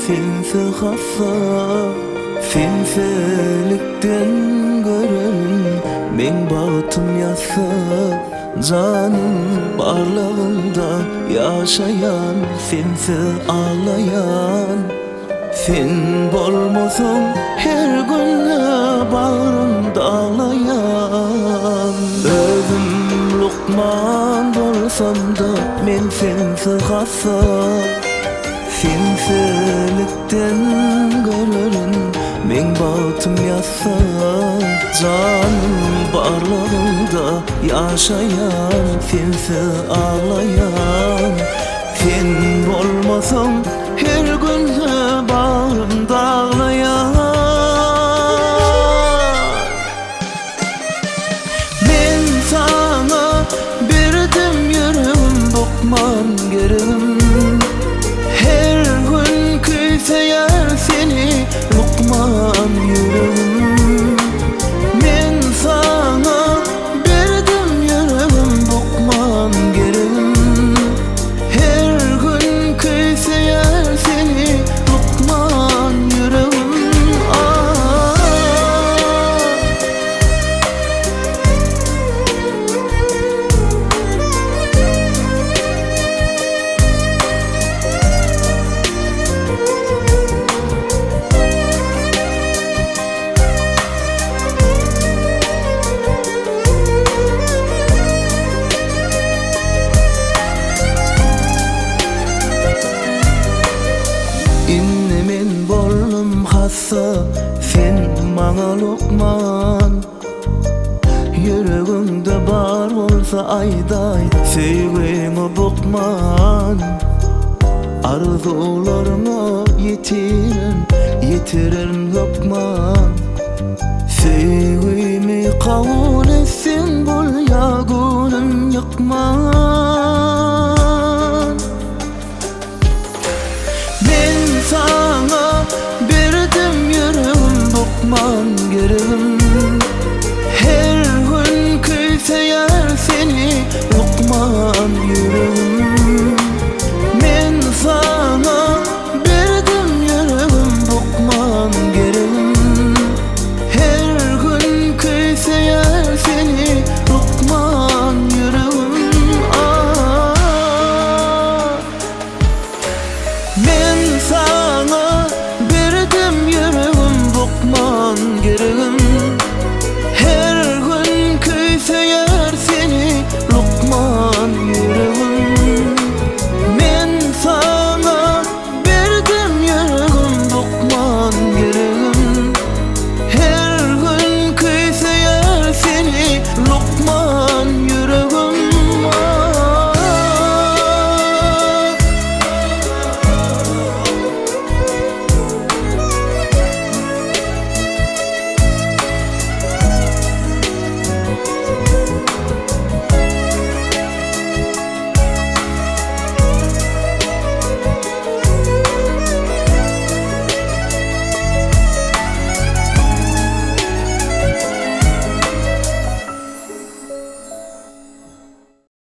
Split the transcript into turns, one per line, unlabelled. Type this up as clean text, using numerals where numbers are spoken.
sensiz hassa Sensizlikden görerin meň bagtym ýatsa Janym barlygynda ýaşaýan sensiz aglaýan Sen bolmasaň her günde bagrym daglaýan. Özüm lukman bolsamda men sensiz hassa. Sensizlikden görerin meň bagtym ýatsa. Janym barlygynda ýaşaýan sensiz aglaýan. Sen bolmasaň her günde bagrym daglaýar. Men saňa berdim ýüregim bukman geregim. Her gün küýseýär seni lukman ýüregim. Men saňa Berdim ýüregim bukman geregim Her gün küýseýär seni lukman ýüregim ah. Indi men boldum hassa, sen maňa lukman. Ýüregiňde bar bolsa aýdaý, söýgiňi bukman. Arzuwlaryňa ýetirin, ýetirin hökman. Söýgimi kabul.